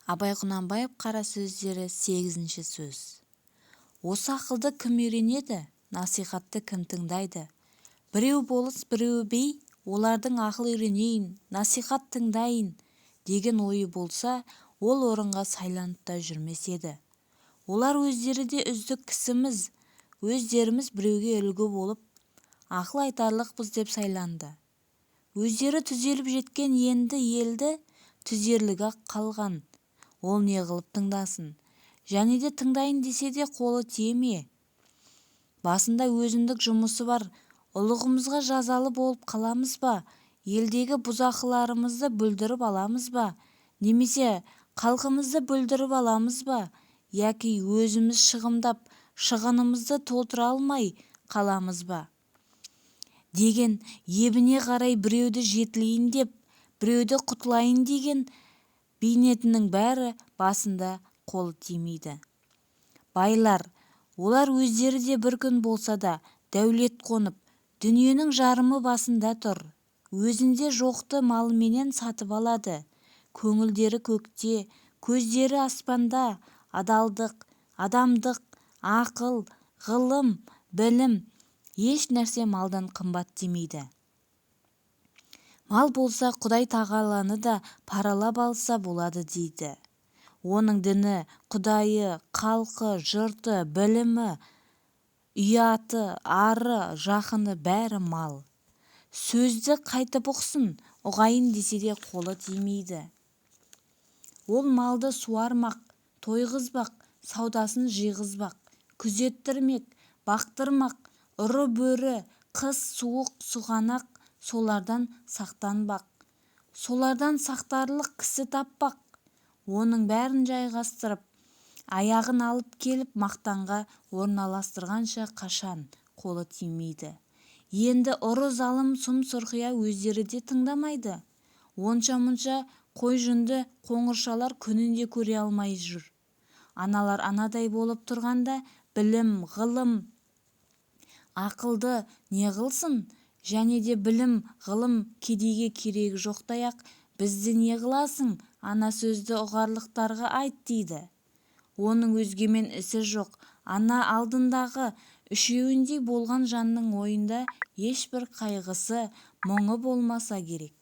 Абай Құнанбаев қара сөздері сегізінші сөз. Осы ақылды кім үйренеді, насихатты кім тыңдайды? Біреу болыс, біреуі би, олардың ақыл үйренейін, насихат тыңдайын деген ойы болса, ол орынға сайланып та жүрмес еді. Олар өздері де үздік кісіміз, өздеріміз біреуге үлгі болып, ақыл айтарлықпыз деп сайланды. Өздері түзеліп жеткен, енді елді түзерлігі-ақ қалған. Ол не қылып тыңдасын? Және де тыңдайын десе де қолы тие ме? Басында өзіндік жұмысы бар. Ұлығымызға жазалы болып қаламыз ба, елдегі бұзақыларымызды бүлдіріп аламыз ба, немесе халқымызды бүлдіріп аламыз ба, яки өзіміз шығымдап, шығынымызды толтыра алмай қаламыз ба деген ебіне қарай біреуді жетілейін деп, біреуді құтылайын деген бейнетінің бәрі басында, қолы тимейді. Байлар, олар өздері де бір күн болса да дәулет қонып, дүниенің жарымы басында тұр. Өзінде жоқты малыменен сатып алады. Көңілдері көкте, көздері аспанда. Адалдық, адамдық, ақыл, ғылым, білім, еш нәрсе малдан қымбат демейді. Мал болса, Құдай тағаланы да паралап алса болады дейді. Оның діні, құдайы, халқы, жұрты, білімі, ұяты, ары, жақыны бәрі мал. Сөзді қайтып ұқсын, ұғайын десе де қолы тимейді. Ол малды суармақ, тойғызбақ, саудасын жиғызбақ, күзеттірмек, бақтырмақ, ұры, бөрі, қыс, суық, сұғанақ, солардан сақтанбақ, солардан сақтарлық кісі таппақ. Оның бәрін жайғастырып, аяғын алып келіп мақтанға орналастырғанша қашан, қолы тимейді. Енді ұры, залым, сұм сұрқия өздері де тыңдамайды. Онша-мұнша қой жүнді қоңыршалар күнін де көре алмай жүр. Аналар анадай болып тұрғанда білім, ғылым, ақылды не қылсын? Және де білім, ғылым кедейге керегі жоқтай-ақ, бізді не қыласың, ана сөзді ұғарлықтарға айт дейді. Оның өзгемен ісі жоқ. Ана алдындағы үшеуіндей болған жанның ойында ешбір қайғысы, мұңы болмаса керек.